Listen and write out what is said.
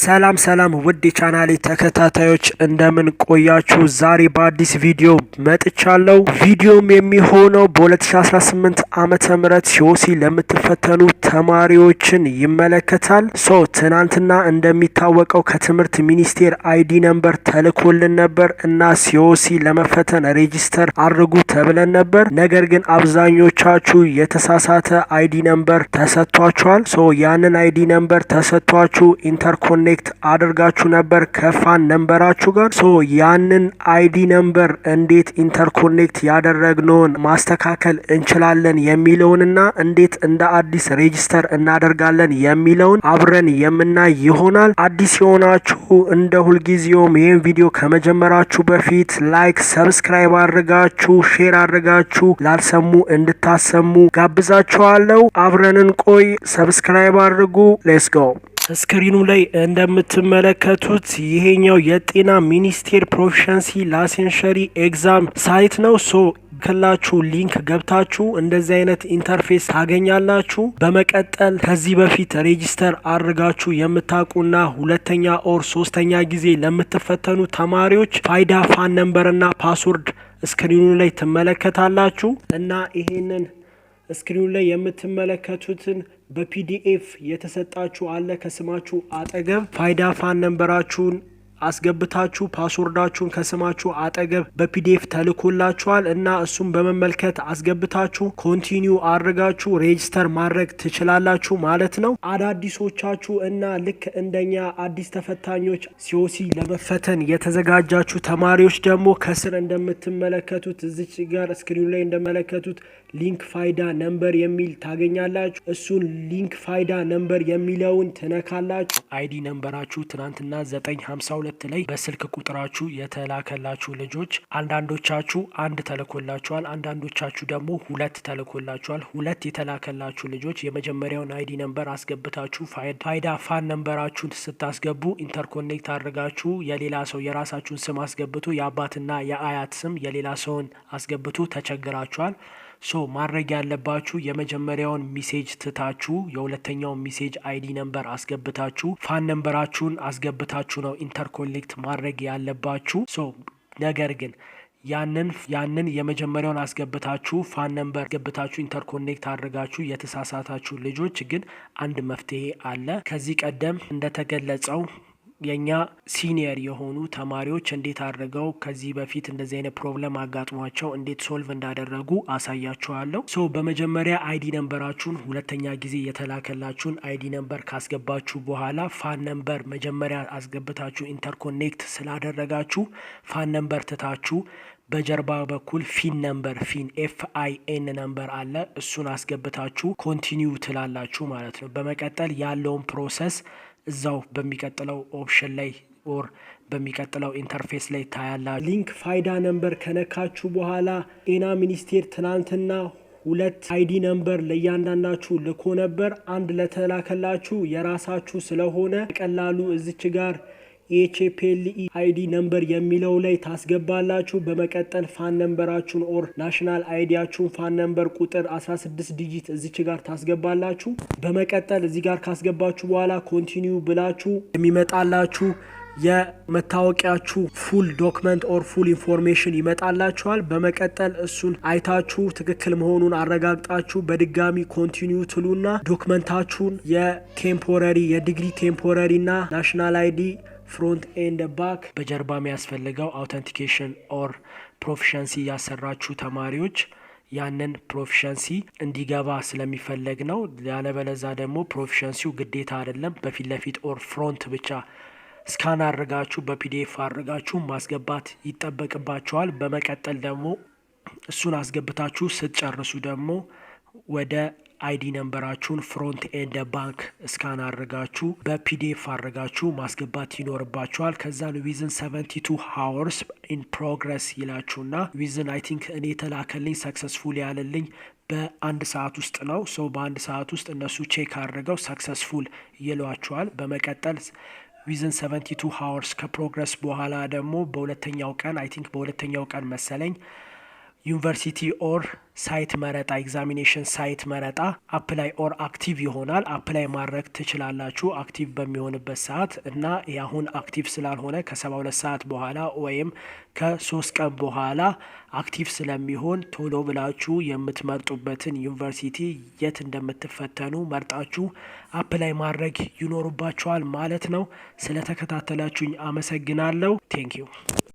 ሰላም ሰላም ውድ የቻናሌ ተከታታዮች፣ እንደምን ቆያችሁ? ዛሬ በአዲስ ቪዲዮ መጥቻለሁ። ቪዲዮም የሚሆነው በ2018 ዓመተ ምህረት COC ለምትፈተኑ ተማሪዎችን ይመለከታል። So ትናንትና እንደሚታወቀው ከትምህርት ሚኒስቴር ID number ተልኮልን ነበር እና COC ለመፈተን register አድርጉ ተብለን ነበር። ነገር ግን አብዛኞቻችሁ የተሳሳተ ID number ተሰጥቷችኋል። So ያንን ID number ተሰጥቷችሁ interconnect አድርጋችሁ ነበር ከ FAN number ኣችሁ ጋር። So ያንን ID number እንዴት interconnect ያደረግነውን ማስተካከል እንችላለን የሚለውንና እንዴት እንደ አዲስ register እናደርጋለን የሚለውን አብረን የምናይ ይሆናል። አዲስ የሆናችሁ እንደ ሁልጊዜውም ይህን ቪዲዮ ከመጀመራችሁ በፊት like፣ subscribe አድርጋችሁ፣ share አድርጋችሁ ላልሰሙ እንድታሰሙ ጋብዛችኋለሁ። አብረን እንቆይ። Subscribe አድርጉ። Let's go። Screen ኑ ላይ እንደምትመለከቱት ይሄኛው የጤና ሚኒስቴር proficiency licensure exam site ነው። So ከላችሁ link ገብታችሁ እንደዚህ አይነት interface ታገኛላችሁ። በመቀጠል ከዚህ በፊት register አድርጋችሁ የምታውቁና ሁለተኛ or ሶስተኛ ጊዜ ለምትፈተኑ ተማሪዎች ፋይዳ FAN number ና password screen ኑ ላይ ትመለከታላችሁ እና ይሄንን screen ኑ ላይ የምትመለከቱትን በ PDF የተሰጣችሁ አለ። ከስማችሁ አጠገብ ፋይዳ FAN number ኣችሁን አስገብታችሁ password ኣችሁን ከስማችሁ አጠገብ በ PDF ተልኮላችኋል እና እሱም በመመልከት አስገብታችሁ continue አድርጋችሁ register ማድረግ ትችላላችሁ ማለት ነው። አዳዲሶቻችሁ እና ልክ እንደኛ አዲስ ተፈታኞች COC ለመፈተን የተዘጋጃችሁ ተማሪዎች ደግሞ ከስር እንደምትመለከቱት፣ እዚች ጋር screen ኑ ላይ እንደመለከቱት link ፋይዳ number የሚል ታገኛላችሁ። እሱን link ፋይዳ number የሚለውን ትነካላችሁ። ID number ኣችሁ ትናንትና 9:52 ላይ በስልክ ቁጥራችሁ የተላከላችሁ ልጆች አንዳንዶቻችሁ አንድ ተልኮላችኋል፣ አንዳንዶቻችሁ ደግሞ ሁለት ተልኮላችኋል። ሁለት የተላከላችሁ ልጆች የመጀመሪያውን ID number አስገብታችሁ ፋይዳ FAN number ኣችሁን ስታስገቡ interconnect አድርጋችሁ የሌላ ሰው የራሳችሁን ስም አስገብቶ የአባትና የአያት ስም የሌላ ሰውን አስገብቶ ተቸግራችኋል። So ማድረግ ያለባችሁ የመጀመሪያውን message ትታችሁ የሁለተኛውን message ID number አስገብታችሁ FAN number ኣችሁን አስገብታችሁ ነው interconnect ማድረግ ያለባችሁ። So ነገር ግን ያንን የመጀመሪያውን አስገብታችሁ FAN number አስገብታችሁ interconnect አድርጋችሁ የተሳሳታችሁ ልጆች ግን አንድ መፍትሄ አለ። ከዚህ ቀደም እንደተገለጸው የኛ senior የሆኑ ተማሪዎች እንዴት አድርገው ከዚህ በፊት እንደዚህ አይነት problem አጋጥሟቸው እንዴት solve እንዳደረጉ አሳያችኋለሁ። So በመጀመሪያ ID number ኣችሁን፣ ሁለተኛ ጊዜ የተላከላችሁን ID number ካስገባችሁ በኋላ FAN number መጀመሪያ አስገብታችሁ interconnect ስላደረጋችሁ FAN number ትታችሁ በጀርባ በኩል FIN number፣ FIN FIN number አለ። እሱን አስገብታችሁ continue ትላላችሁ ማለት ነው። በመቀጠል ያለውን process እዛው በሚቀጥለው option ላይ or በሚቀጥለው interface ላይ ታያላችሁ። Link ፋይዳ number ከነካችሁ በኋላ ጤና ሚኒስቴር ትናንትና ሁለት ID number ለእያንዳንዳችሁ ልኮ ነበር። አንድ ለተላከላችሁ የራሳችሁ ስለሆነ ቀላሉ እዚች ጋር EHPLE ID number የሚለው ላይ ታስገባላችሁ። በመቀጠል FAN number ኣችሁን or national ID ያችሁን FAN number ቁጥር 16 digit እዚች ጋር ታስገባላችሁ። በመቀጠል እዚህ ጋር ካስገባችሁ በኋላ continue ብላችሁ የሚመጣላችሁ የመታወቂያችሁ full document or full information ይመጣላችኋል። በመቀጠል እሱን አይታችሁ ትክክል መሆኑን አረጋግጣችሁ በድጋሚ continue ትሉና document ኣችሁን የ temporary፣ የዲግሪ temporary ና national ID front and back፣ በጀርባ የሚያስፈልገው authentication or proficiency ያሰራችሁ ተማሪዎች ያንን proficiency እንዲገባ ስለሚፈለግ ነው። ያለበለዛ ደግሞ proficiency ው ግዴታ አይደለም። በፊት ለፊት or front ብቻ scan አድርጋችሁ በ PDF አድርጋችሁ ማስገባት ይጠበቅባችኋል። በመቀጠል ደግሞ እሱን አስገብታችሁ ስትጨርሱ ደግሞ ወደ ID number ኣችሁን front and back scan አድርጋችሁ በ PDF አድርጋችሁ ማስገባት ይኖርባችኋል። ከዛን within 72 hours in progress ይላችሁና within I think እኔ የተላከልኝ successful ያለልኝ በአንድ ሰዓት ውስጥ ነው። So በአንድ ሰዓት ውስጥ እነሱ check አድርገው successful ይሏችኋል። በመቀጠል within 72 hours ከ progress በኋላ ደግሞ በሁለተኛው ቀን፣ I think በሁለተኛው ቀን መሰለኝ፣ University or site መረጣ፣ examination site መረጣ apply or active ይሆናል። Apply ማድረግ ትችላላችሁ active በሚሆንበት ሰዓት። እና የአሁን active ስላልሆነ ከ72 ሰዓት በኋላ ወይም ከ3 ቀን በኋላ active ስለሚሆን ቶሎ ብላችሁ የምትመርጡበትን ዩኒቨርሲቲ የት እንደምትፈተኑ መርጣችሁ apply ማድረግ ይኖርባችኋል ማለት ነው። ስለተከታተላችሁኝ አመሰግናለሁ። Thank you.